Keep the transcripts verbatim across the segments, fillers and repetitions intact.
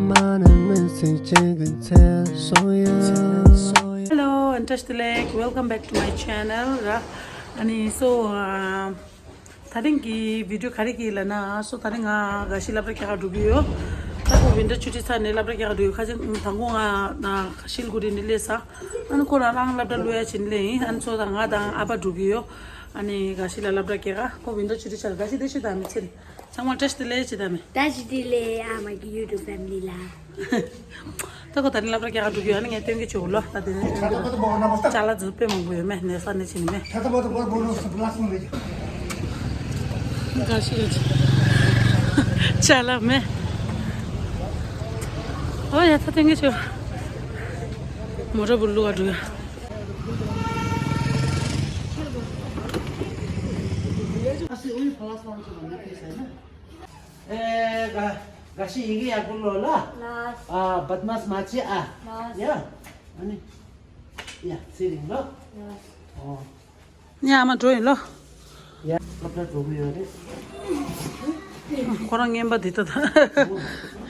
མ་ནི་མི་ཚེ་གཅིག་གི་ཚེ་སོང་ཡ། Hello and welcome back to my channel ར། ཨ་ནི་so ད་རིང་གི་བི་ཌིའོ་ག་རེ་གི་ལབ་ན་so ད་རིང་ང་དགའ་ཤི་སློབ་གྲྭ་རྒྱག་ག་འགྲོ་གི་ཡོད། ད་ཁོ་ཝིན་ཊར་ཆུ་ཊི་ཚར་ནས་སློབ་གྲྭ་རྒྱག་ག་འགྲོ་ཡོད། ཁ་ཅིག་དང་པོ་ང་ཤི་ལི་གུ་རི་ནས་སླེབས་ས། ཨ་ནི་ཁོ་རང་རང་སློབ་གྲྭ་སློབ་ཡ་ཕྱིན་སླེབས་ཡིན། ཨ་ནི་so ད་ང་དང་ཨ་ཕ་འགྲོ་གི་ཡོད། ཨ་ནི་དགའ་ཤི་ལ་སློབ་གྲྭ་རྒྱག་ག་ཁོ་ཝིན་ཊར་ཆུ་ཊི་ཚར། དགའ་ཤི་བཀྲ་ཤིས་བདེ་ལེགས་ཚེ་རིང་། ཚང་མ་བཀྲ་ཤིས་བདེ་ལེགས་བྱེད་ད་མེ། བཀྲ་ཤིས་བདེ་ལེགས་ཨ་མ་གི་YouTube family ལ། ད་ཁོ་ད་ནི་སློབ་གྲྭ་རྒྱག་ག་འགྲོ་གི་ཡོད། ཨ་ནི་ངས་སྟོན་གི་བྱུང་ལོ། ད་དེ་ནས་སྟོན་གི་ལོ། ཅ་ལག་ཚོ་དཔེ་མང་པོ་ཡོད་མེད་ནས་ས་ནས་ཕྱིན་ནི་མེད། དགའ་ཤི་ལ་ཅ་ལག་མེད། ཨོ་ཡ་ད་སྟོན་གི་བྱུང་། མོ་ཊ་བུ་ལུ་ག་འགྲོ་ཡ། ཨ་སི་ཨུའི་ཕ་ལ་སང་ཅི་ལ་ནི་ཁེ་སེ་ན། ཨེ་ག་ག་ཤི་ཡི་གེ་ཡག་པོ་ལོ་ལ། ལ། ཨ་བད་མ་སི་མ་ཅི་ཨ། ལ། ཡ། ཨ་ནི། ཡ་ཚེ་རིང་ལོ། ལ། ཨོ། ཉ་མ་འགྲོ་ཡིན་ལོ། ཡ་སློབ་གྲྭ་འགྲོ་གི་ཡོད་རེད། ཁོ་རང་རྔན་པ་འདི་ལྟ་ད།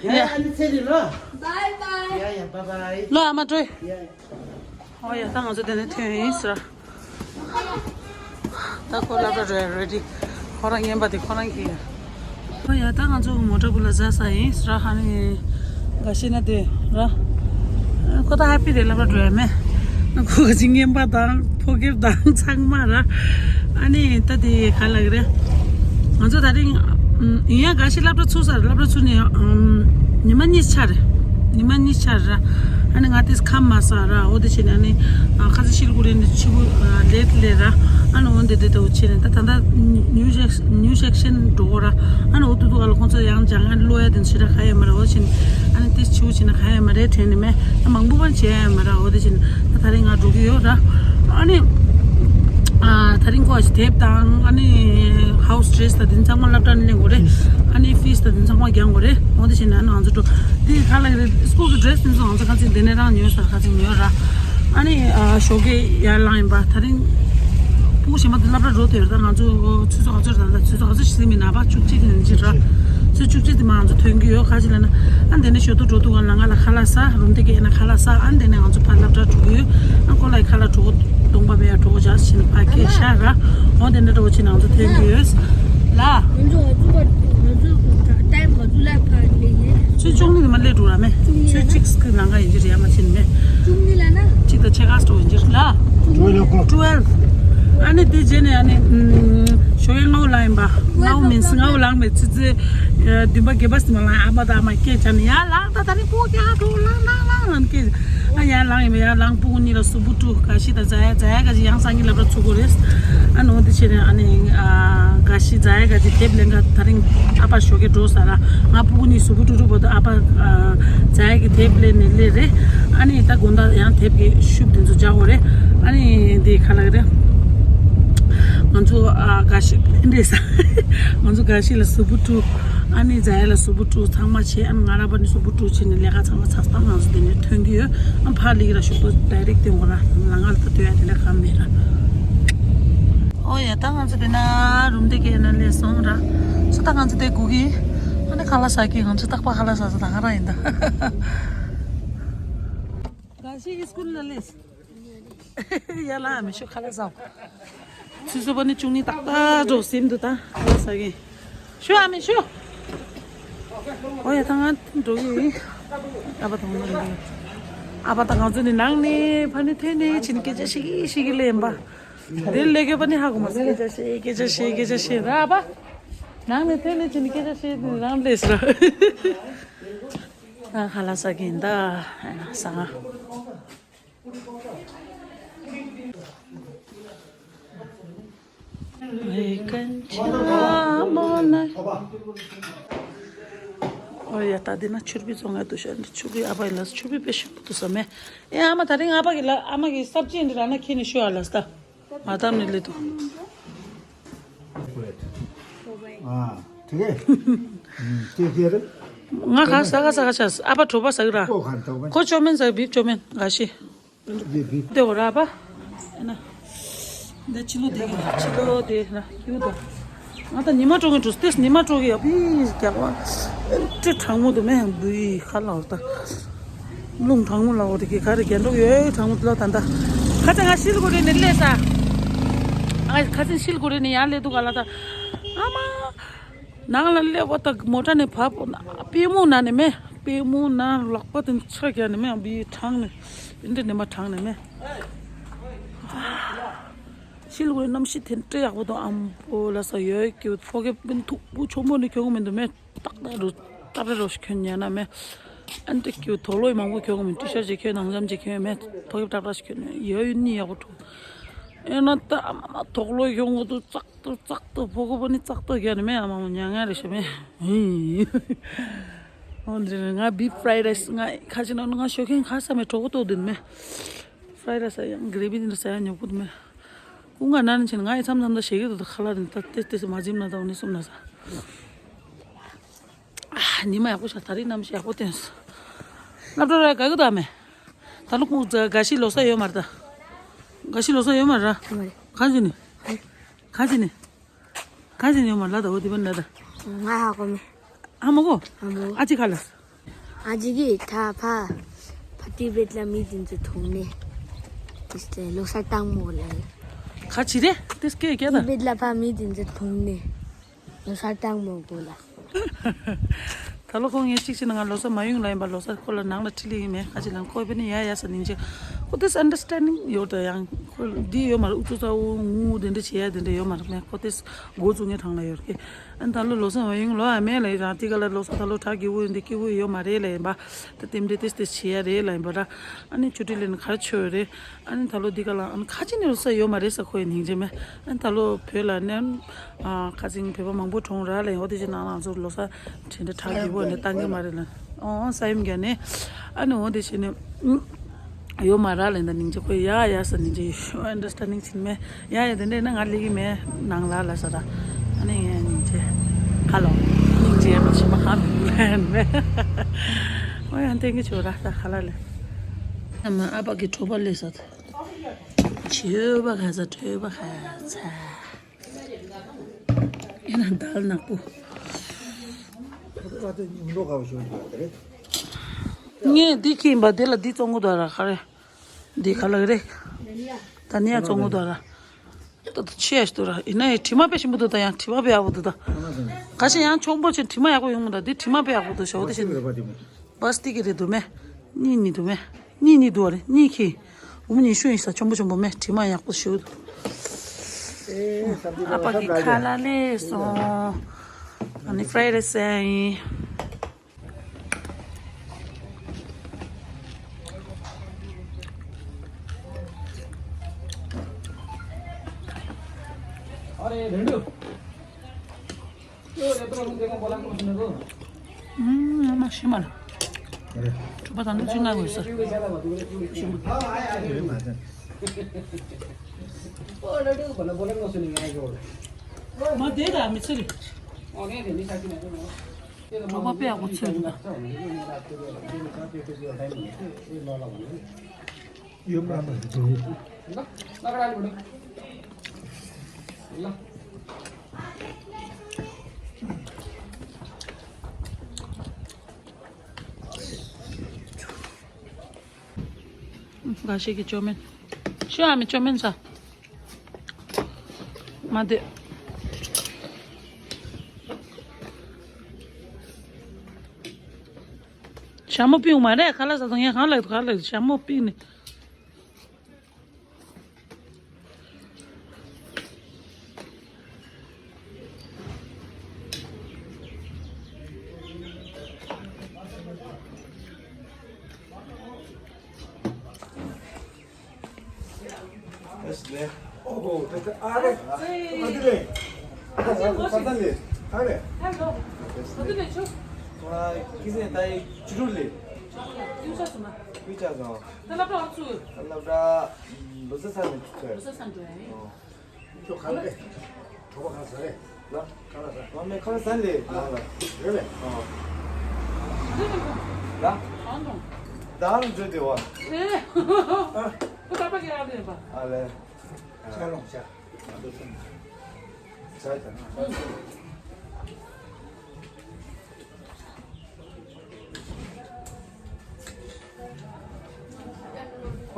ཡ་ཡ་ཨ་ནི་ཚེ་རིང་ལོ། Bye bye ཡ་ཡ་bye bye ལོ། ཨ་མ་འགྲོ་ཡི། ཡ་ཡ། ཨོ་ཡ་ད་ང་ཚོ་དེ་ནས་ཐོན་ཡིན་ཟེར། ད་ཁོ་སློབ་གྲྭ་རེ་རེ་ཌི། ཁོ་རང་རྔན་པ་དེ་ཁོ་རང་གིས། ཨོ་ཡ་ད་ང་ཚོ་མོ་ཊ་བུ་ལ་འཛེགས་ས་ཡིན་ཟེར། ཧ་ནི་དགའ་ཤི་ན་དེ་ར། ཁོ་ད་ཧེ་པི་རེད། སློབ་གྲྭ་འགྲོ་ཡ་མེད། ཁོ་ག་ཅིག་རྔན་པ་དང་ཕོ་སྐྱེས་དང་ཚང་མ་ར། ཨ་ནི་ད་དེ་ག་ལབ་གི་རེད། ང་ཚོ་ད་རིང་ཡིན་ཡང་དགའ་ཤི་སློབ་གྲྭ་ཚུགས་ས་རེད། སློབ་གྲྭ་ཚུགས་ནས་ཉི་མ་གཉིས་ཆ་རེད། ཉི་མ་གཉིས་ཆ་ར། ཨ་ནི་ང་དེས་ཁམས་མ་ས་ར། འོ་དེ་བྱས་ནས་ཨ་ནི་ཁ་ཚ་ཤི་ལི་གུ་རེ་ནས་ཕྱི་པོ་ལེ་ལེ་ར། ཨ་ནི་འོ་དེ་དེ་དེ་འོ་བྱས་ནས་ད་ད་ད་ཉུ་ཇེག་ཉུ་ཇེག་ཤན་འགྲོ་གོ་ར། ཨ་ནི་འོ་དུ་དུ་ག་ལ་ཁོང་ཚོ་ཡང་སྦྱང་ཡང་ཀློག་ཡ་དེ་ཚོ་ཞེ་དྲག་ག་ཡོད་མ་ར། འོ་བྱས་ནས་ཨ་ནི་དེ་ཕྱི་པོ་བྱས་ན་ག་ཡོད་མ་རེད་དྲན་ནས་མེད། ད་མང་པོ་བ་བྱས་ཡ་ཡོད་མ་ར། འོ་དེ་བྱས་ནས་ད་ད་རིང་ང་འགྲོ་གི་ཡོད་ར། ཨ་ནི་ཨ་ད་རིང་ཁོ་ཨ་ཞིག་དེབ་དང་ཨ་ནི་ཧའུ་སི་ཌི་རེ་སི་དང་དེ་ཚང་མ་སློབ་གྲྭ་ནས་ལེན་དགོས་རེད། ཨ་ནི་ཕི་སི་དང་དེ་ཚང་མ་རྒྱག་དགོས་རེད། འོ་དེ་བྱས་ནས་ཨ་ནི་ང་ཚོ་འགྲོ། དེ་ག་ལ་རེད། སྐུལ་གི་ཌི་རེ་སི་དེ་ཚོ་ང་ཚོ་ཁ་ཚིག་དེ་ནས་རང་ཉོས་ས་ཁ་ཚིག་ཉོས་ར། ཨ་ནི་ཨ་ཞོགས་ཀས་ཡར་ལངས་ཡིན་པ། ད་རིང་ཕྲུ་གུ་གཞན་པ་དེ་སློབ་གྲྭ་འགྲོ་དེ་ཡོད་རེད། ད་ང་ཚོ་ཆུ་ཚོད་ག་ཚོད་རེད། ད་ཆུ་ཚོད་ག་ཚོད་ཞིག་མིན་ན་པ་བཅུ་གཅིག་ཡིན་གྱི་ར། ཆུ་ཚོད་བཅུ་གཅིག་དེ་མ་ང་ཚོ་ཐོན་གྱི་ཡོད། ག་ཅི་ལབ་ན་ཨ་འདི་ནས་ཞོགས་ཏུ་འགྲོ་དུས་ག་ལ་ང་ལ་ཁ་ལག་ཟ། རུམ་དེ་གས་ན་ཁ་ལག་ཟ། ཨ་འདི་ནས་ང་ཚོ་ཕར་སློབ་གྲྭ་འགྲོ་གི་ཡོད། ཨ་ཁོ་ལ་ཁ་ལག་གྲོད་ཁོག་སྟོང་པ་མེད་ཡ། གྲོད་ཁོག་འཇགས་ཕྱིན་ཕར་སྐད་ཤ་ར། འོ་དེ་འདྲ་འདྲ་བོ་ཕྱིན་ང་ཚོ་ཐོན་གྱི་ཡོད། ལ། ང་ཚོ་ང་ཚོ་ང་ཚོ་ཊའིམ་ག་ཚོད་ལ་ཕར་སླེབས་ཡིན། ཆུ་ཚོད་བཅུ་གཉིས་དེ་མ་སླེབས་འགྲོ་ར་མེད། ཆུ་ཚོད་གཅིག་གི་ནང་ག་ཡིན་གྱི་རེད། ཡ་མ་ཕྱིན་མེད། བཅུ་གཉིས་ལ་ན། གཅིག་དང་ཕྱེད་ཀ་སྤྲོ་ཡིན་གྱི་རེད་ལ། ཊུ་ཝེལ་ཕི། ཨ་ནི་དེ་རྗེས་ནས་ཨ་ནི་ཞོགས་ཡ་ལྔ་པོ་ལངས་ཡིན་པ། ལྔ་པོ་མིན་སི་ལྔ་པོ་ལངས་མེད། ཆུ་ཚོད་བདུན་པ་བརྒྱད་པ་ཙམ་ལ་ཨ་མ་དང་ཨ་མ་སྐད་བྱས་ནས་ཡར་ལངས། ད་ད་རིང་ཕྲུ་གུ་ཡར་འགྲོ་ལངས་ལངས་ལངས་ལངས་སྐད། ཨ་ཡར་ལངས་ཡིན་པ། ཡར་ལངས་ཕྲུ་གུ་གཉིས་ལ་གཟུགས་པོ་བཀྲུ། དགའ་ཤི་དང་ཛ་ཡ། ཛ་ཡ་དགའ་ཤི་ཡང་སང་ཉིན་སློབ་གྲྭ་ཚུགས་དགོས་རེད། ཨ་ནི་འོ་དེ་བྱས་ནས་ཨ་ནི་ཨ་དགའ་ཤི་ཛ་ཡ་དགའ་ཤི་དེབ་ལེན་ག་ད་རིང་ཨ་ཕ་ཞོགས་ཀས་འགྲོ་ས་ར། ང་ཕྲུ་གུ་གཉིས་གཟུགས་པོ་བཀྲུ་བཀྲུ་བར་དུ་ཨ་ཕ་ཨ་ཛ་ཡ་གི་དེབ་ལེན་ནས་སླེབས་རེད། ཨ་ནི་ད་དགོང་དག་ཡང་དེབ་ཀྱི་ཤུབས་དེ་ཚོ་རྒྱག་དགོས་རེད། ཨ་ནི་འདི་ག་ལབ་རེད། ང་ཚོ་ཨ་དགའ་ཤི་ལེན་རེད་ས། ང་ཚོ་དགའ་ཤི་ལ་གཟུགས་པོ་བཀྲུ། ཨ་ནི་ཛ་ཡ་ལ་གཟུགས་པོ་བཀྲུ། ཚང་མ་བྱས། ཨ་ནི་ང་ར་པ་ནི་གཟུགས་པོ་བཀྲུ་བྱས་ནས་ལས་ཀ་ཚང་མ་ཚར་སྟངས་ང་ཚོ་དེ་ནས་ཐོན་གྱི་ཡོད། ཨ་ཕར་ལི་ར་ཞོགས་པ་ཌའི་རེག་ཐོན་དགོས་ར། ལ་ང་ལ་ད་ཐོན་ཡ་དེ་འདྲ་གང་མེད་ར། ཨོ་ཡ་ད་ང་ཚོ་དེ་ན་རུམ་དེ་གས་ན་སླེབས་སོང་ར། སོ་ད་ང་ཚོ་དེ་སྒུག་གི། ཨ་ནི་ཁ་ལག་ཟ་གི། ང་ཚོ་རྟག་པར་ཁ་ལག་ཟ་ས་ད་ག་རང་ཡིན་ད། དགའ་ཤི་གི་སྐུལ་ན་སླེབས། ཡ་ལ་མི་ཤོག་ཁ་ལག་ཟ། ཆུ་ཚོད་པ་ནི་བཅུ་གཉིས་ཏག་ཏག་འགྲོ་སེམས་འདུག་ད་ཁ་ལག་ཟ་གི། ཤོག་ཨ་མི་ཤོག་ཨོ་ཡ་ད་ང་འགྲོ་གི་ཡིན། ཨ་ཕ་དང་ང་འགྲོ་གི། ཨ་ཕ་དང་ང་ཚོ་ནི་ནང་ནས་ཕ་ནི་ཐོན་ནས་ཕྱིན་སྐད་ཆ་བཤད་ཀྱི་བཤད་ཀྱི་ལེན་པ། དེ་ལས་སྐྱོ་པ་ནི་ཧ་གོ་མ་སོང་། སྐད་ཆ་བཤད་སྐད་ཆ་བཤད་སྐད་ཆ་བཤད་ར་ཨ་ཕ། ནང་ནས་ཐོན་ནས་ཕྱིན་སྐད་ཆ་བཤད་དུས་རང་ལས་སོ། ད་ཁ་ལག་ཟ་གི་ཡིན་ད། ཟ་ང་། ཨོ་ཡ་ད་འདི་ན་ཆུར་བི་བཙོང་ཡ་འདུག་ཤག་ཆུར་བི་ཨ་ཕ་ཡི་ལ་ཆུར་བི་དཔེ་ཞིམ་པོ་འདུག་ས་མེད། ཨེ་ཨ་མ་ད་རིང་ཨ་ཕ་གི་ལ་ཨ་མ་གི་སབ་ཅི་འདི་ར་ན་ཁྱེར་ནས་ཤོག་ཨ་ལ་ས། ང་ད་ནི་ལེ་དུ། ཨ་དེ་གས། དེ་གས་རེད། ང་ག་ས་ག་ས་ག་ཆ་ཨ་ཕ་གྲོ་པ་ཟ་གི་ར། ཁོ་ག་འདྲ་བ། ཁོ་ཅོ་མེན་ཟ་གི། བིབ་ཅོ་མེན་ག་ཤི། བིབ་བིབ། དེ་འོ་ར་པ། ཨ་ན། འདི་ཕྱི་ལོ་དེ་གི་ཕྱི་ལོ་དེ་ན་ཡུ་དོ། ང་ད་ཉི་མ་དྲོ་གི་འགྲོ་སྟེ་ཉི་མ་དྲོ་གི་ཡ་པི་རྒྱག་པ། ཅི་གྲང་མོ་འདུག་མེ་འབུའི་ཁ་ལ་འོ་ད། རླུང་གྲང་མོ་ལ་འོ་དེ་གི་ག་རེ་རྒྱན་འདོགས་ཡོད་གྲང་མོ་ལ་ད་ད། ཁ་ཚ་ང་ཤིལ་གོ་རེ་ནས་སླེབས་ས། ང་ཁ་ཚ་ཤིལ་གོ་རེ་ནས་ཡར་སླེབས་འདུག་ག་ལ་ད། ཨ་མ། ནང་ལ་སླེབས་པ་ད་མོ་ཊ་ནས་བབས་པ་ན་པུས་མོ་ན་ནས་མེ། པུས་མོ་ན་ལག་པ་དེ་ཚ་རྒྱག་ནས་མེ་འབུའི་གྲང་ནས་ཨིན་དྲ་ནས་མ་གྲང་ནས་མེ། ཤིལ་གོ་རེ་གནམ་གཤིས་དེ་འདྲ་ཡག་པོ་འདུག་ཨམ་པོ་ལ་ས་ཡོད་ཀྱི་ཕོ་གེ་པིན་ཐུག་པོ་ཆོ་མོ་ནས་ཁྱོད་གོ་མི་འདུག་མེ། ཏག་ཏག་རུ་ཏག་ཏག་རུ་ཁྱོད་ཉན་ན་མེ། ཨན་ཏི་ཀྱུ་དོག་ལོ་ཡི་མང་པོ་ཁྱོད་གོ་མི་ཏི་ཤར་ཅིག་ཁྱོད་ནང་འཇམ་ཅིག་ཁྱོད་མེ། ཐོག་ཡིབ་ཏག་ཏག་ཞིག་ཁྱོད་ཉན་ཡོད་ཡོད་ནི་ཡག་པོ་འདུག་ཨེ་ན་ད་ཨ་མ་དོག་ལོ་ཡི་ཁྱོད་གོ་འདུག་ཙག་ཏོ་ཙག་ཏོ་ཕོ་གོ་པོ་ནི་ཙག་ཏོ་རྒྱ་ནི་མེ། ཨ་མ་མ་ཉན་ང་རེ་ཤ་མེ། འོ་འདི་ང་བི་ཕ་རའི་རའི་སི་ང་ཁ་ཅིག་ན་ང་ཞོ་ཁན་ཁ་ས་མེ་གྲོགས་པོ་ཏོ་འདི་མེ། ཕ་རའི་རའི་སི་ཡང་གི་རེ་བི་འདི་ས་ཡང་ཉོ་གོ་འདི་མེ། ཀུན་དགའ་ན་ནི་ཆེན་ང་ཡི་མཚམས་མཚམས་ད་ཞེ་གི་དུ་ད་ཁ་ལ་རིན་ད་ཏེ་ཏེ་སི་མ་ཇིམ་ན་ད་འོ་ནི་སུམ་ན་ས། ཉི་མ་ཡག་པོ་ཤར། ད་རིང་གནམ་གཤིས་ཡག་པོ་བསྟན་སོང་། སློབ་གྲྭ་ར་དགའ་གི་འདུག་མེ། ད་ལོ་ཁོང་དགའ་ཤི་ལོ་གསར་ཡོད་མ་རེད་ད། དགའ་ཤི་ལོ་གསར་ཡོད་མ་རེད། གང་ཟིན་ནི། གང་ཟིན་ནི། གང་ཟིན་ཡོད་མ་རེད་ད། འོ་དེ་བ་ན་ད། ང་ཧ་གོ་མེ། ཧ་མ་གོ། ཧ་མ་གོ། ཨ་ཅི་ཁ་ལ། ཨ་ཅི་གི་ད་ཕ། ཕ་ཏི་བེད་ལ་མི་དེ་ཚོ་ཐོང་ནེ། དེ་ལོ་གསར་བཏང་མོ་ལ། ག་ཅི་རེད་དེ་སྐད་རྒྱག་ད། ཏི་བེད་ལ་ཕ་མི་དེ་ཚོ་ཐོང་ནེ། ལོ་གསར་བཏང་མོ་གོ་ལ། ད་ལོ་ཁོང་ངས་གཅིག་བྱས་ན་ང་ལོ་གསར་མ་ཡོང་ལ་ཡིན་པ། ལོ་གསར་ཁོ་ལ་ནང་ལ་ཁྲིད་ལེ་ཡིན་མེད། ཁ་ཅིག་ལ་ཁོ་བས་ནི་ཡ་ཡ་ས་ནིང་ཅེ། ཁོ་དེ་ཨན་ཌར་སི་ཊེན་ཌིང་ཡོད་ད། ཡང་ཁོ་འདི་ཡོད་མ་རེད། ཨུ་ཚུགས་ཚ་བོ་ངུ་དེ་འདྲ་བྱེད་ཡ་དེ་འདྲ་ཡོད་མ་རེད་མེད། ཁོ་དེ་འགོ་བཙུགས་ངའི་ཐང་ལ་ཡོད་ཀི། ཨན་ད་ལོ་ལོ་གསར་མ་ཡོང་ལོ་ཨ་མེད་ལ་ཡིན་རང་དེ་ག་ལ་ལོ་གསར་ད་ལོ་གྲ་གི་བོ་ཡིན་དེ་ཀི་བོ་ཡོད་མ་རེད་ལ་ཡིན་པ། ད་དེ་འདྲ་དེ་དེ་བྱེད་ཡ་རེད་ལ་ཡིན་པ་ར། ཨ་ནི་ཆུ་ཊི་ལེན་གར་ཆོད་རེད། ཨ་ནི་ད་ལོ་འདི་ག་ལ་ཨ་ནི་ཁ་ཅིག་ནི་ལོ་གསར་ཡོད་མ་རེད་ས། ཁོའི་སྙིང་རྗེ་མེད། ཨ་ནི་ད་ལོ་བོད་ལ་ནི་ཨ་ཁ་ཅིག་བོད་པ་མང་པོ་གྲོངས་ར་ལ་ཡོད་དེ་ཅི་ནང་ལ་ང་ཚོ་ལོ་གསར་དྲན་དྲ་གྲ་གི་བོ་ནི་བཏང་གི་མ་རེད་ལ། ཨོ་ས་ཡོམ་རྒྱ་ནི་ཨ་ནི་འོ་དེ་ཅི་ནི་ཡོད་མ་ར་ལ་ཡིན་ད་སྙིང་རྗེ་ཁོའི་ཡ་ཡ་ས་སྙིང་རྗེ་ཨན་ཌར་སི་ཊེན་ཌིང་ཅིག་མེད། ཡ་ཡ་དེ་འདྲ་ན་ང་ལི་གི་མེད་ནང་ལ་ལ་ས་ར། ཨ་ནི་ངས་སྙིང་རྗེ་ཁ་ལོ་སྙིང་རྗེ་མ་ཆེ་མ་ཧ་མེད། ཨོ་ཡང་བསྟན་གི་ཆོག་ར་ད་ཁ་ལ་ལེ། ཨ་མ་ཨ་ཕ་གི་གྲོད་པ་ལས་ས། ཆོས་པ་ཁ་ཚ་གྲོད་པ་ཁ་ཚ། ཡིན་ན་དལ་ནག་པོ། ངས་འདི་ཁྱིམ་པ་དེ་ལ་འདི་བཙོང་གི་འདུག་ར་ག་རེ། འདི་ག་ལ་རེད། ད་ནི་ཡང་བཙོང་གི་འདུག་ར། ད་ད་ཆི་ཡ་ཞིག་འདུག་ར། ཡིན་ན་ཡང་དྲི་མ་དཔེ་ཞིམ་པོ་འདུག་ད་ཡང་དྲི་མ་དཔེ་ཡག་པོ་འདུག་ད། ཁ་ཤས་ཡང་ཆོམ་པོ་ཆེ་དྲི་མ་ཡག་པོ་ཡོང་གི་འདུག་འདི་དྲི་མ་དཔེ་ཡག་པོ་འདུག་ཞོག་དེ་ཞིག་འདུག་བ་སྟི་གི་རེད་འདུག་མེ། གཉིས་གཉིས་འདུག་མེ། གཉིས་གཉིས་འདུག་བ་རེད། གཉིས་ཁྱི། འུ་མ་ཉི་ཤུ་ཡིན་ས་ཆོམ་པོ་ཆོམ་པོ་མེ། དྲི་མ་ཡག་པོ་ཞིག་འདུག་ཨ་ཕ་གི་ཁ་ལ་ལས་སོང་། ཨ་ནི་ཕ་རའི་རའི་སི་ཡིན། ཨ་མ་ཤི་མ་ལ། གྲོད་པ་དང་ནུ་ཅི་ང་དགོས་ས། མ་བསྡད་ད་མི་ཚེ་རེད། གྲོད་པ་དཔེ་ཡག་པོ་ཚོད་འདུག་ད། ཡུམ་ར་མ་འདུག་འགའ་ཞིག་གིས་ཅོ་མིན། ཤི་ཨ་མི་ཅོ་མིན་ས། མ་བསྡད། ཞྭ་མོ་པིང་མ་རེད། ཁ་ལག་ཟ་དང་ཡང་གང་ལགས་ག་ལགས་ཞྭ་མོ་པིང་ནི། ཨ་རེ། ཨ་རེ། ཨ་རེ། ཁྱི་ཟེར་ད་ཡི་ཆུ་རུ་ལི། ཡུ་ཆ་སོང་ན། ཡུ་ཆ་སོང་། ད་སློབ་གྲྭ་བ་ཚུ། སློབ་གྲྭ་ལོ་ས་ས་ནས་ཚུ། ལོ་ས་ས་འགྲོ་ཡ་ཡིན། ཁྱོད་ག་ལ་རེད། གྲོགས་པོ་ག་ས་རེད། ལ། ག་ལ་ས། ང་མེད་ཁ་ལ་ས་ལེ་ནང་ལ། རེད་ལེ། ཨ། ལ། ཨ་ནོ། ད་ལ་འཛུལ་དེ་བ། ཨེ། ཨ། ཁོ་ད་པ་གི་ར་རེད་པ། ཨ་ལེ། ཆ་ལོང་ཆ། ང་ཚོ་ཚུན། ཆ་ཆ་ན། ཡ་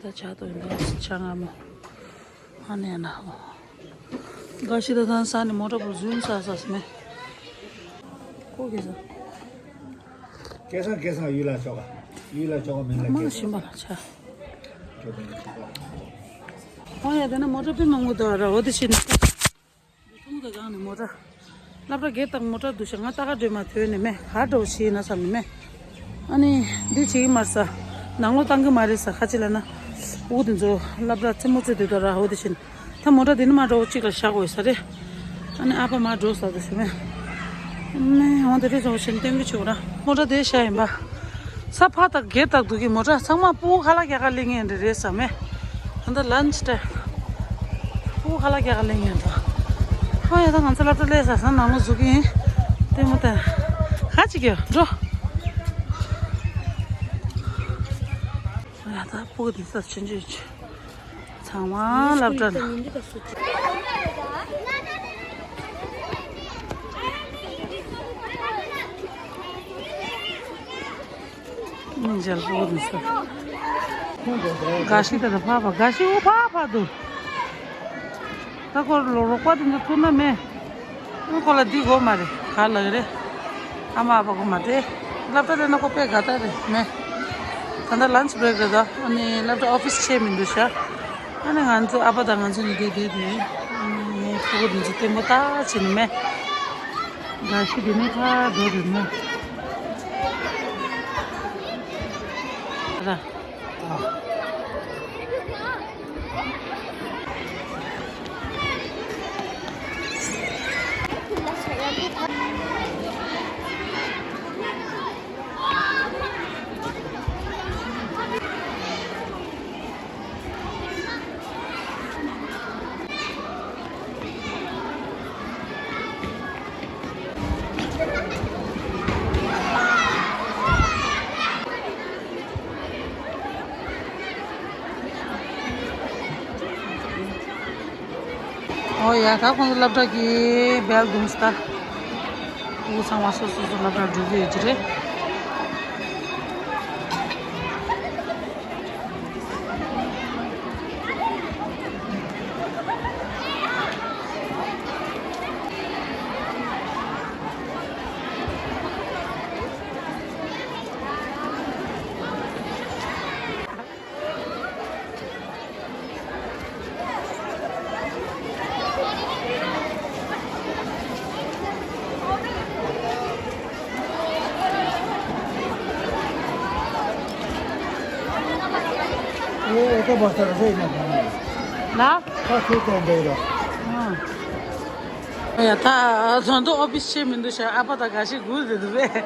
ད་ཆ་ཏོ་ཡིན་པ་ཆ་ང་མོ། ཨ་ནེ་ན་ཧོ། ག་ཤི་ད་ཐང་ས་ནི་མོ་ཊ་པོ་ཟུན་ས་ས་སི་མེ། ཁོ་གི་ས། སྐལ་བཟང་སྐལ་བཟང་ཡུལ་ལ་ཆོག་ག་ཡུལ་ལ་ཆོག་ག་མིན་ལ་མ་སྐལ་ཤིན་པ་ལ་ཆ། ཁྱོད་དང་ཆོག་ག་ཧོ་ཡ་དེ་ན་མོ་ཊ་པི་མང་པོ་དོ་ར་འོ་དེ་ཤི་ནི། ཐུང་དུ་གང་ནས་མོ་ཊ། སློབ་གྲྭ་བརྒྱད་དང་མོ་ཊ་འདུག་ཤག་ང་ལྟ་ག་སྒྲོལ་མ་ཐོན་ནས་མེད་ག་འགྲོ་ཤེས་ན་བསམ་ནས་མེད། ཨ་ནི་འདི་བྱེད་ཀྱི་མ་རེད་ས། ནང་ལོགས་བཏང་གི་མ་རེད་ས་ཁ་ཅིག་ལ་ན། འུ་དེ་ཚོ་སློབ་གྲྭ་རྩེད་མོ་རྩེ་དུས་ད་ར་འུ་དེ་བཞིན། ད་མོ་ཊ་འདི་ནི་མ་འགྲོ་གཅིག་ལ་བཞག་དགོས་ས་རེད། ཨ་ནི་ཨ་ཕ་མ་འགྲོ་ས་དུ་ཞུ་མེད། མེད་འོང་དེ་རེད་ཚོ་བཞིན་སྟོན་གི་བྱུང་ར། མོ་ཊ་དེ་བཞག་ཡིན་པ། ས་ཕ་དང་སྒེར་དག་འདུག་གི་མོ་ཊ་ཚང་མ་སྤུ་གུ་ཁ་ལག་རྒྱག་ག་སླེབས་ངེས་འདྲ་རེད་ས་མེད། ད་ལྟ་ལན་ཆི་ཏེ། ཕུ་ཁ་ལག་རྒྱག་ག་ལེན་ཡོད་དོ། ཧ་ཡ་ད་ང་ཚོ་སློབ་གྲྭ་སླེབས་ས་ས་ནང་ལོ་ཟུག་གི་ཡིན། ལྟད་མོ་ལྟ། ཧ་ཅིག་ཡོད་འགྲོ། ཧ་ཡ་ད་ཕུ་གི་དེ་ས་ཆུང་ཆུང་ཆུ། ཚང་མ་སློབ་གྲྭ་ན། མཇལ་པོ་མི་སོ། ག་ཤི་ད་ད་ཕ་ཕ་ག་ཤི་འུ་ཕ་ཕ་འདུག་ད་ཁོ་ལོ་རོགས་པ་དེ་ཚོ་ཐུག་ན་མེད། འུ་ཁོ་ལ་འདི་དགོས་མ་རེད་ག་ལ་གི་རེད། ཨ་མ་ཨ་ཕ་དགོས་མ་རེད། སློབ་གྲྭ་རེད་ན་ཁོ་དཔེ་དགའ་ད་རེད་མེད། ད་ལྟ་ལན་ཆི་བྷི་རེག་རེད་ད། ཨ་ནི་སློབ་གྲྭ་ཨོ་ཕི་སི་ཕྱེ་མི་འདུག་ཤག་ཨ་ནི་ང་ཚོ་ཨ་ཕ་དང་ང་ཚོ་གཉིས་ཀས་བསྡད་དེ། ཨ་ནི་ཕྲུ་གུ་དེ་ཚོ་བརྟན་པོ་ད་བྱེད་ནི་མེད། ག་ཤི་དེ་ནས་ཕར་འགྲོ་དེ་ནས། ར། ཨོ་ཡ་ད་ཁོང་ཚོ་སློབ་གྲྭ་གི་བེལ་བརྡུངས་ད། ཕྲུ་གུ་ཚང་མ་སོ་སོ་སོ་སློབ་གྲྭར་འགྲོ་གི་ཡོད་ཀྱི་རེད། ལ། ཡ་ད་ཟོན་དུ་ཨོ་ཕི་སི་ཆེ་མི་འདུག་ཤག་ཨ་ཕ་དང་དགའ་ཤི་སྒུག་བསྡད་འདུག་པས།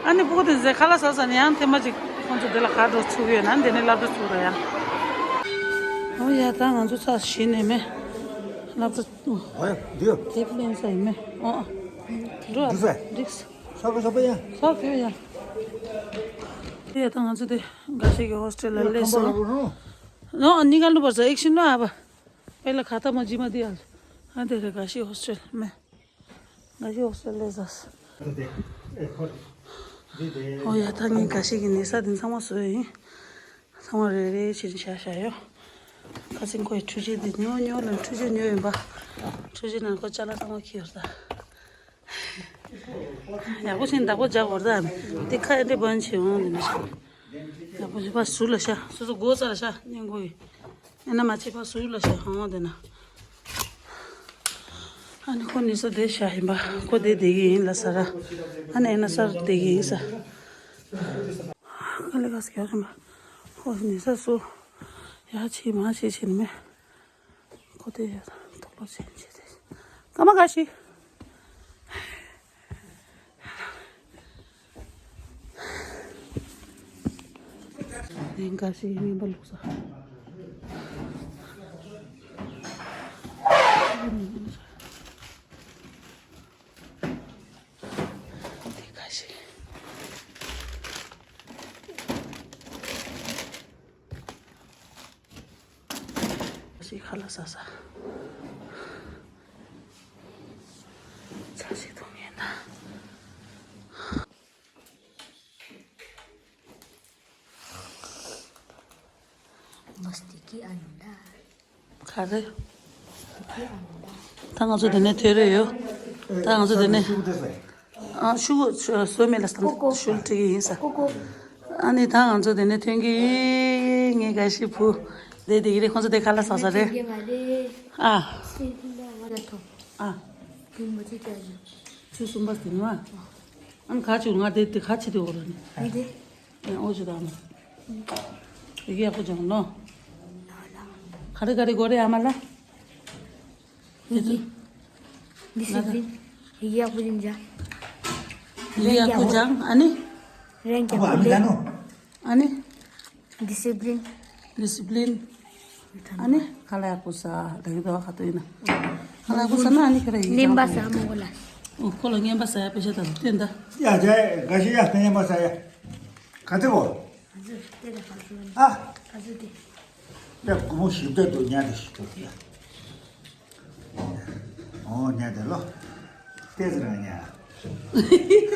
ཨ་ནི་ཕྲུ་གུ་དེ་ཚོས་ཁ་ལག་ཟ་ས་ནས་ཡང་ཐེངས་མ་གཅིག་ཁོང་ཚོ་འདི་ལ་ག་འགྲོ་ཚུགས་ཡོད་ན་འདི་ནས་སློབ་གྲྭ་ཚུགས་ར་ཡ། ཨོ་ཡ་ད་ང་ཚོ་ཚར་ཞིག་ནས་མེད། སློབ་གྲྭ་ཨོ་ཡ་འདི་ཡོད། དེབ་ལེན་ས་ཡིན་མེད་ཨོ་ཨ། འགྲོ་ཨ་འགྲིག་སོང་། ས་ག་ས་པ་ཡ། ས་ག་ཡ། ཡ་ད་ང་ཚོ་དེ་དགའ་ཤི་གི་ཧོ་སི་ཊེལ་ལ་སླེབས་སོང་། ནོ་ཨ་ནི་ག་ལུ་བར་ས་ཨེག་ཤིན་ནོ་ཨ་བ། པེ་ལ་ཁ་ཏ་མ་ཇི་མ་དི་ཨ། ཨ་དེ་རེ་དགའ་ཤི་ཧོ་སི་ཊེལ་མེ། དགའ་ཤི་ཧོ་སི་ཊེལ་ལེ་ཟ། ཨོ་ཡ་ད་ངས་དགའ་ཤི་གི་གནས་ས་དེ་ཚང་མ་བཟོས་ཡིན། ཚང་མ་རེ་རེ་བྱས་ནས་བཞག་བཞག་ཡོད། ཁ་སང་ཁོའི་འཕྲུལ་ཆས་དེ་ཉོ་ཉོ་ལ་འཕྲུལ་ཆས་ཉོ་ཡིན་པ། འཕྲུལ་ཆས་ནང་ཁོ་ཅ་ལག་ཚང་མ་ཁྱེར་ཡོད་ད། ཡག་པོ་ཞིག་བདག་པོ་རྒྱག་དགོས་རེད་ད། དེ་ཁ་ཡ་འདྲེ་བན་ཆེ་འོང་དེ་ནས་ཤག་ཡག་པོ་ཞིག་ཕར་ཟུར་ལ་ཤག་སོ་སོ་སྒོ་རྩ་ལ་ཤག་སྙིང་གོ་ཡི། ཨེ་ན་མ་ཆེ་ཕར་ཟུར་ལ་ཤག་འོང་དེ་ན། ཨ་ནི་ཁོ་ནི་ས་དེ་ཤག་ཡིན་པ་ཁོ་དེ་བསྡད་ཀྱི་ཡིན་ལ་ས་ར། ཨ་ནི་ཨེ་ན་སར་བསྡད་ཀྱི་ཡིན་ས། དཀའ་ལས་ཁག་ཟེར་ཡོད་རེད་མ། ཁོ་ནི་ས་སུ། ཡ་ཆེ་མ་ཆེ་ཆེ་ནི་མེད། ཁོ་དེ་ཡོད་དང་ཐོག་ལོ་ཆེན་ཆེ་དེ། ཀ་མ་ག་ཤི། དེ་ག་ཤི་ཡིན་པ་ལུགས་ས། དེ་ག་ཤི། ཞིག་ཁ་ལག་ཟ་ས། ཚ་ཞིག་འཐུང་ངེས་ན། ག་རེ། ད་ང་ཚོ་དེ་ནས་ཐོན་རེ་ཡོད། ད་ང་ཚོ་དེ་ནས། ཨ་ཤུ་གུ་ཤུ་བཟོ་མེད་ལ་སྟངས་ཤུ་ཁྲིད་ཀྱི་ཡིན་ས། ཨ་ནི་ད་ང་ཚོ་དེ་ནས་ཐོན་གྱི་ཡིན། ངའི་དགའ་ཤི་བུ་དེ་དེ་གི་རེད། ཁོང་ཚོ་དེ་ཁ་ལག་ཟ་ས་རེད། ཨ། ཨ། ཆུ་གསུམ་པ་དེ་ནི་བ། ཨ་ནི་ཁ་ཆུ་ང་དེ་དེ་ཁ་ཆེ་དེ་འོ་ར་ནི། ཨ་འོ་ཆུ་དང་། ཡི་གེ་ཡག་པོ་སྦྱང་ནོ། ག་རེ་ག་རེ་གོ་རེ་ཨ་མ་ལ། ཡི་གེ། ཌི་སི་པི་ལིན། ཡི་གེ་ཡག་པོ་སྦྱང་། ཡི་གེ་ཡག་པོ་སྦྱང་ཨ་ནི། རན་རྒྱག་པོ་ལེན། ཨ་ནི། ཌི་སི་པི་ལིན། ཌི་སི་པི་ལིན། ཨ་ནི་ཁ་ལག་ཡག་པོ་ཟ་ལ་གི་དོ་ཁ་ཏོ་ཡིན་ན། ཁ་ལག་ཡག་པོ་ཟ་ན་ཨ་ནི་ཁ་ལག་ཡིན། ངན་པ་ཟ་མོ་གོ་ལ། ཨོ་ཁོ་ལ་ངན་པ་ཟ་ཡ་པེ་ཤ་དང་སྟོན་ད། ཡ་ཇ་ག་ཤི་ཡ་ངན་པ་ཟ་ཡ། ག་ཚོད་གོ། ག་ཚོད་དེ་ལ་ག་ཚོད་ནི། ཨ། ག་ཚོད་དེ། ཡ་སྒོར་མོ་བཞི་བརྒྱ་འདུག་ཉལ་དེ་ཞིག་འདུག་ཡ། ཨོ་ཉལ་དེ་ལོ། ལྟས་ཟེར་རང་ཉལ།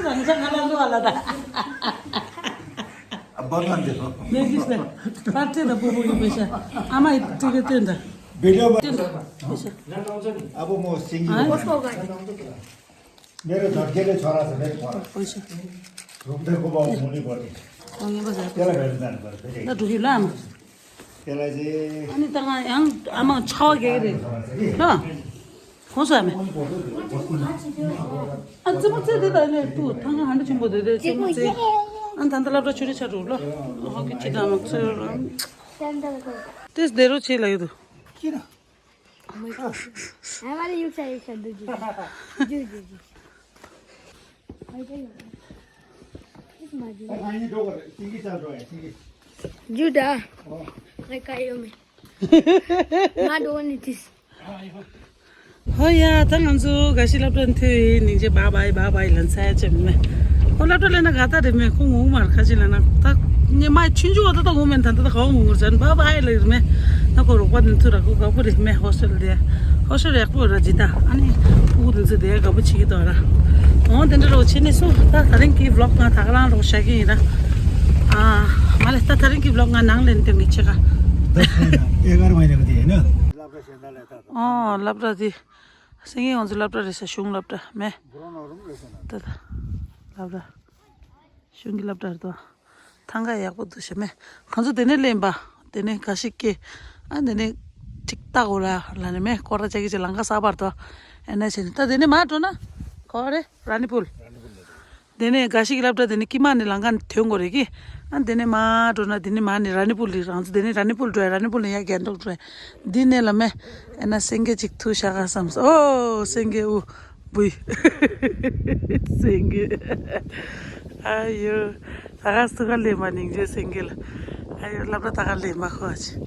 རང་ཅག་ང་ལ་ལོ་ཨ་ལ་ད། ཨ་བ་ང་འདི་ལོ། མེ་གིས་ལ། པར་ཏི་ད་པོ་པོ་གི་པེ་ཤ། ཨ་མ་ཡི་ཏི་གི་སྟོན་ད། བེ་ལོ་བ། སྟོན་ད། པེ་ཤ། ཨ་བོ་མོ་སིང་གི། ཨ། ངེ་རེ་དོར་ཁྱེད་རེ་ཚོ་ར་ས་རེ་ཚོ་ར། ཨོ་ཤ། རུམ་དེ་ཀོ་པ་མུ་ལི་པོ་ཏི། ཨོ་ངེ་པ་ཟ། དེ་ལ་བེ་རི་ཛན་པར་བེ་རི། ད་འགྲོ་ཡི་ལ་ཨ་མ། དེ་ལ་ཟེ། ཨ་ནི་ད་ང་ཡང་ཨ་མ་ཆ་བ་གེ་རེ། ལ། ཁོང་སོ་ཨ་མེ། ཨ་ཙི་མོ་ཙི་དེ་ད་ལེ་ཏུ་ཐང་ང་ཧན་དུ་ཆེན་པོ་དེ་དེ་ཙི་མོ་ཙི། ཨ་ད་ད་ལབ་ར་ཆུ་རེ་ཆ་རུ་ལ། ཧོ་གི་ཅི་ད་མ་ཙི་ར། ཏེས་དེ་རུ་ཆེ་ལ་ཡོད་དུ། ཁྱེད་ར། Oh my god. ཨ་མ་ལ་ཡུག་ས་ཡུག་ས་འདུག་ཅིག་ཅིག་ཅིག་ཅིག་ཨ་ཡ་ཡ། This is my ད་ཁ་ཉིན་འགྲོ་གི་རེད། སེང་གེ་ཅག་འགྲོ་ཡ་སེང་གེ། ཇུ་ད། ཨོ། ང་ཀ་ཡོད་མེད། ང་འགྲོ་ནི་དིས། ཧོ་ཡ། ད་ང་ཚོ་དགའ་ཤི་སློབ་གྲྭ་མཐུད་ཡིན་ནིང་ཅེ་བྷའི་བྷའི་བྷའི་བྷའི་ལན་ཚ་ཡ་ཅེ་མེ། ཁོ་སློབ་གྲྭ་ལེན་ན་ག་ད་རེད་མེ། ཁོ་ངུ་མར་ཁ་ཅི་ལ་ན་ད། ཉི་མ་ཆུང་ཆུང་བ་ད་ད་ངུ་མེད་ད་ད་ད་ག་བ་ངུ་ངུར་ཅན་བྷའི་བྷའི་ལ་ཡིར་མེ། ད་ཁོ་རོགས་པ་ནི་ཚུ་ར་ཁོ་ག་པོ་རེད་མེ། ཧོ་སི་ཊེལ་དེ་ཧོ་སི་ཊེལ་ཡག་པོ་ར་ཇི་ད། ཨ་ནི་ཕྲུ་གུ་དེ་ཚོ་དེ་ག་པོ་བྱེད་ཀྱི་འདུག་ར། འོ་དེ་འདྲ་རོགས་བྱེད་ནི་སུ་ད་ད་རིང་གི་བི་ལོག་ང་ད་ག་རང་རོགས་བྱ་གི་ཡིན་ར། ཨ་མ་ལེ་ད་ད་རིང་གི་བི་ལོག་ང་ནང་ལེན་དེ་ངས་ཆེ་ག་ད་ཁོ་ཡིན་ན་ཨེ་གར་མ་ཡིན་ན་ག་དེ་ཡིན་ན། ཨོ་སློབ་གྲྭ་དེ། སེང་གེ་ང་ཚོ་སློབ་གྲྭ་རེད་ས། གཞུང་སློབ་གྲྭ་མེ། ད་ད་སློབ་གྲྭ། གཞུང་གི་སློབ་གྲྭ་རེད་དོ། ཐང་ག་ཡག་པོ་འདུག་ཤ་མེ། ཁོང་ཚོ་དེ་ནས་ལེན་པ། དེ་ནས་ག་ཤི་ཀེ། ཨ་དེ་ནས་ཊིག་ཏག་འོ་ལ་ལ་ནི་མེ་ཀོ་ར་ཅག་གི་ཅི་ལང་ཀ་ས་བར་དོ། ཨེ་ན་ཆེ་ནི་ད་དེ་ནས་མ་འགྲོ་ན། ག་བ་རེད། ར་ནི་པུལ། དེ་ནས་ག་ཤི་ཀི་སློབ་གྲྭ་དེ་ནས་ཀི་མ་ནི་ལང་ཀ་ཐོན་དགོས་རེད་ཀི། ཨ་དེ་ནས་མ་འགྲོ་ན་དེ་ནས་མ་ནི་ར་ནི་པུལ་ལི་རང་ཚོ་དེ་ནས་ར་ནི་པུལ་འགྲོ་ཡ། ར་ནི་པུལ་ནས་ཡ་གན་ཏོག་འགྲོ་ཡ། འདི་ནས་ལ་མེ། ཨེ་ན་སེང་གེ་ཅིག་ཐུག་ཤ་ག་བསམ་སོ། ཨོ་སེང་གེ་ཨུ། བུའི། སེང་གེ་ཨ་ཡོ། ད་ག་སུ་ག་ལེ་མ་སྙིང་རྗེ་སེང་གེ་ལ། ཨ་ཡོ་སློབ་གྲྭ་ད་ག་ལེ་མ་ཁོ་ཨ་ཅི།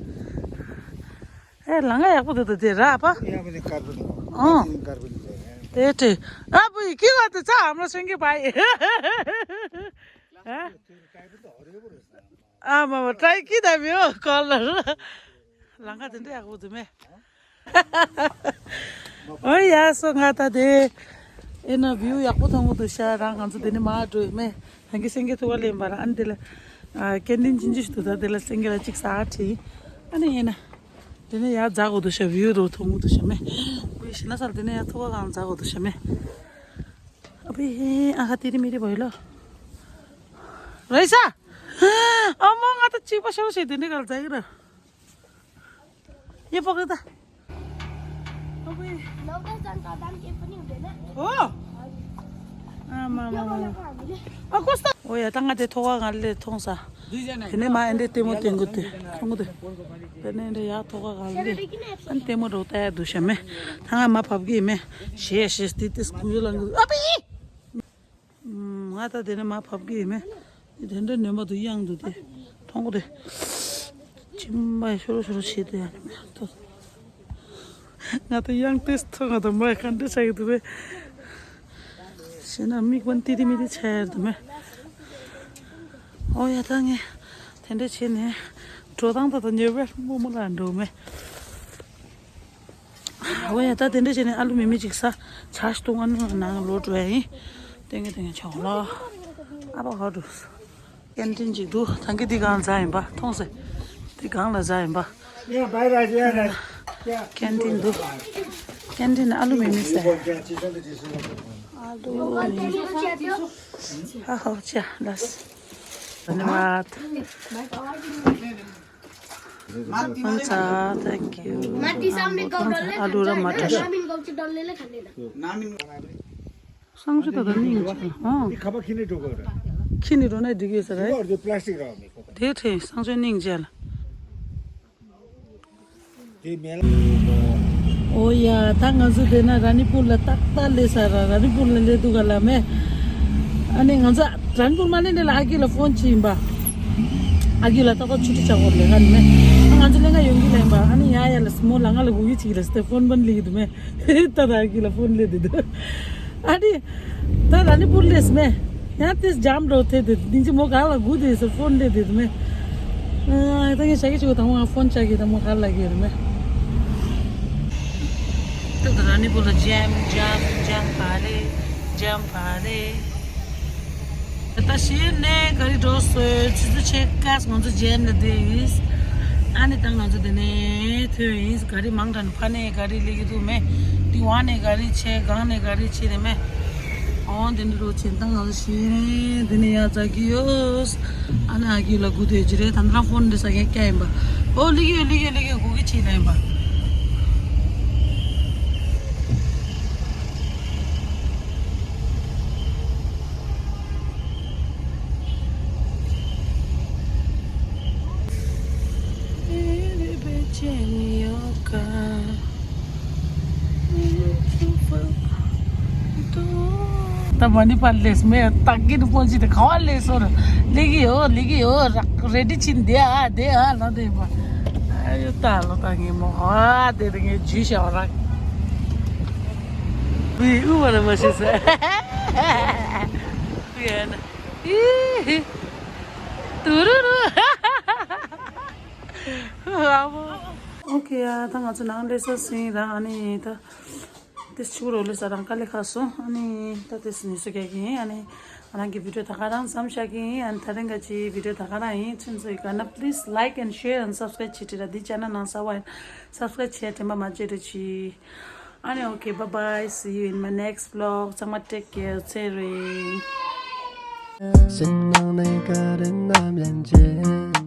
ཨེ་ལང་ང་ཡག་པོ་འདུག་ད་དེ་ར་ཨ་ཕ། ཡག་པོ་དེ་དཀར་པོ་འདུག་ཨོ། དཀར་པོ་འདུག་དེ་དེ་ཨ་བུའི་ཀི་བ་དེ་ཚ་ཨ་མ་སེང་གེ་བ་ཡི། ཨ་མ་མ་ཏྲའི་ཀི་ད་མི་ཡོ་ཀོ་ལར། ལང་ཀ་དེ་འདྲ་ཡག་པོ་འདུག་མེ། ཨོ་ཡ་སོ་ང་ད་དེ། ཨེ་ན་བིའུ་ཡག་པོ་མཐོང་གི་འདུག་ཤ། རང་ང་ཚོ་དེ་ནས་མར་འགྲོ་ཡི་མེ། ཧང་གི་སེང་གེ་ཐུག་པ་ལེན་པ་ར། ཨ་ནི་དེ་ལ། ཨ་ཀེན་ཊིན་ཅི་འཇུ་ཞིག་འདུག་ད་དེ་ལ་སེང་གེ་ལ་གཅིག་ཟ་ཁྲིད། ཨ་ནི་ཨེ་ན། དེ་ནས་ཡར་འཛེག་གི་འདུག་ཤ། བིའུ་རུ་མཐོང་གི་འདུག་ཤ་མེ། བུའི་ཤི་ན་སར་དེ་ནས་ཡར་ཐུག་པ་གང་འཛེག་གི་འདུག་ཤ་མེ། ཨ་བི་ཨ་ཁ་ཏི་རི་མི་རི་བོ་ཡི་ལོ། རེ་ཤ། ཨ་མོ་ང་ད་གཅིག་པ་ཤོར་ཤེས་དེ་འདྲ་གར་འཛེག་གི་ར། ཡེ་པོ་གི་ད། ཨོ། ཨ་མ་མ་མ། ཨ་ཀོ་སྟ། ཨོ་ཡ་ད་ང་དེ་ཐོག་ཁ་ང་ལེ་མཐོང་ས། དེ་ནས་མ་ཨེ་འདྲའི་ལྟད་མོ་བསྟན་གི་དེ་མཐོང་གི་དེ། དེ་ནས་འདྲ་ཡག་ཐོག་ཁ་ང་ལེ། ཨ་ལྟད་མོ་འགྲོ་ལྟ་ཡ་འདུག་ཤ་མེ། ད་ང་མ་བབ་གི་མེ། ཞེས་ཞེས་དེ་དེ་སྐུ་ལ་འགུལ་ཨ་པི། ང་ད་དེ་ནས་མ་བབ་ཀྱི་ཡིན་མེ། དེ་འདྲ་ནོན་པ་འདུག་གཡང་འདུག་དེ། མཐོང་གོ་དེ། གཅིན་པ་ཤོར་ཤོར་བྱེད་དེ་ཡ་ནི་མེ་ཏོ། ང་ད་གཡང་ཏེས་ཐོག་ང་ད་མ་ག་འདྲ་ཆགས་ཀྱི་འདུག་པས། ཞེ་ན་མིག་པ་ཏི་ཏི་མི་ཏི་ཆ་ཡར་འདུག་མེ། ཨོ་ཡ་ད་ངས་དེ་འདྲ་བྱས་ནས་འགྲོ་སྟངས་ད་ད་ཉེ་བའི་རྨོ་མོ་ལ་འགྲོ་མེ། ཨོ་ཡ་ད་དེ་འདྲ་བྱས་ནས་ཨ་ལུ་མི་མི་ཅིག་ས་ཆ་ཞིག་ཏུ་ང་ནང་ལོག་འགྲོ་ཡ་ཡིན། ཏེང་ངེ་ཏེང་ངེ་ཆོག་ལ། ཨ་ཕ་ག་འགྲོ། ཀེན་ཊིན་ཅིག་འདུག་ད་གི་འདི་སྒང་ཛ་ཡིན་པ་མཐོང་སེ། འདི་སྒང་ལ་ཛ་ཡིན་པ། ཡ་བའི་ར་ཡ་ར། ཀན་ཊིན་འདུག་ཀན་ཊིན་ཨ་ལུ་མི་མི་ཟེར། ཨ་ལུ་མི་མི། ཧ་ཧོ་ཅ་ལགས། धन्यवाद। हुन्छ, thank you। आलु र मटर। སང་ཞོགས་ད་ལྟ་སྙིང་རྗེ་ལ། ཨོ། འདི་ཁ་པར་ཁྱེར་ནས་འགྲོ་དགོས་རེད། ཁྱེར་ནས་འགྲོ་ན་འགྲིག་ཡོད་ས་རེད། འདི་ཨོ་འདི་པ་ལ་སི་ཊིག་ར་མི་ཁོ། དེ་ཁྲིད་སང་ཞོགས་སྙིང་རྗེ་ལ། དེ་མེད་ལ། ཨོ་ཡ། ད་ང་ཚོ་དེ་ན་ར་ནི་པུར་ལ་ཏག་ཏག་སླེབས་ས་ར། ར་ནི་པུར་ལ་སླེབས་འདུག་ག་ལ་མེ། ཨ་ནི་ང་ཚོ་ར་ནི་པུར་མ་སླེབས་ནས་ལ་ཨ་ཀི་ལ་ཕོན་བྱས་ཡིན་པ། ཨ་ཀི་ལ་ཏག་ཏག་ཆུ་ཊི་ཆགས་འོར་ལས་ཀ་ནི་མེ། ང་ཚོ་ལས་ཀ་ཡོང་གི་ལ་ཡིན་པ། ཨ་ནི་ཡ་ཡ་ལ་སི་མོ་ལ་ང་ལ་གུ་གི་ཅིག་ལ་སི་ཏེ་ཕོན་བན་ལི་གི་འདུག་མེ། ད་ད་ཨ་ཀི་ལ་ཕོན་སླེབས་འདུག་ཨ་ནི། ད་ར་ནི་པུར་ལས་མེ། ཡང་ཏིས་ཇམ་རོ་ཐེ་དེ་དིན་ཅི་མོ་ག་ལ་གུ་དེ་སི་ཕོན་ལས་དེ་མེ། ཨ་ད་ངས་ཤ་གི་ཆུ་དང་བ་ཕོན་ཆ་གི་དང་མོ་ག་ལ་གི་རེད་མེ། ད་ད་ར་ནི་པུར་ལ་ཇམ་ཇམ་ཇམ་བ་རེད། ཇམ་བ་རེད། ད་ཤེས་ནས་ག་རི་འགྲོ་སོས་ཆུ་ཚོད་ཕྱེད་ཀ་ང་ཚོ་ཇམ་ལ་བསྡད་ཡིན། ཨ་ནི་ད་ང་ཚོ་དེ་ནས་ཐོན་ཡིན། ག་རི་མང་དྲགས་ནས་ཕ་ནས་ག་རི་ལེགས་ཀྱི་འདུག་མེ། དེ་བ་ནས་ག་རི་ཆེ་གང་ནས་ག་རི་ཆེ་རེད་མེ། ཨོ་དེ་འདྲ་རོ་ཆེ་ད་ང་ཚོ་ཤེས་དེ་ནས་ཡ་ཙ་གི་ཡོད། ཨ་ནི་ཨ་གི་ལ་སྒུག་སྡོད་ཀྱི་རེད། ད་ནི་རང་ཕོན་འདི་ས་ངས་སྐྱ་ཡིན་པ། ཨོ་ལེགས་ཡོད་ལེགས་ཡོད་ལེགས་ཡོད་སྒུག་གི་ཆེ་ལ་ཡིན་པ། ད་མ་ནི་པར་ལས་མེ་ཏག་གི་ནི་པོ་ཅི་དེ་ག་བ་ལས་སོ་ར་ལེགས་ཡོད་ལེགས་ཡོད་ར་རེ་ཌི་ཕྱིན་དེ་ཨ་དེ་ཨ་ལ་དེ་པ་ཨ་ཡོད་ད་ལོ་ད་ངེ་མོ་ཨ་དེ་དེ་ངེ་ཇུས་ཤ་བ་ར་བི་ཨུ་བ་ན་མ་ཤེས་ས་ཨུ་ཡ་ན། ཨི་ཧི། ཏུ་རུ་རུ། ཨ་མོ། ཨོ་ཁེ་ཡ། ད་ང་ཚོ་ནང་སླེབས་ས་ཟིན་ར། ཨ་ནི་ད་དེ་ཕྱུགས་རོ་ལེ་ས་རང་དཀའ་ལས་ཁག་སོང་། ཨ་ནི་ད་དེ་སི་ནི་སུ་ག་གི་ཨ་ནི་ང་རང་གི་བི་ཌི་ཡོ་ད་ག་རང་མཚམས་བཞག་གི་ཨ་ནི་ད་རིང་ག་ཅི་བི་ཌི་ཡོ་ད་ག་རང་ཡིན། ཚུན་ཚོད་ཡི་ག་ན་please like and share and subscribe བྱེད་ཀྱི་ར། འདི་ཅ་ན་ནང་ས་བ་ཡིན་subscribe བྱེད་དྲན་པ་མ་བརྗེད་རེ་ཆི། ཨ་ནི་okay, bye bye, see you in my next vlog. ཚང་མ་take care. ཚེ་རིང་། སེམས་ནང་ནས་ག་རེ་ནམ་ཡང་བརྗེད།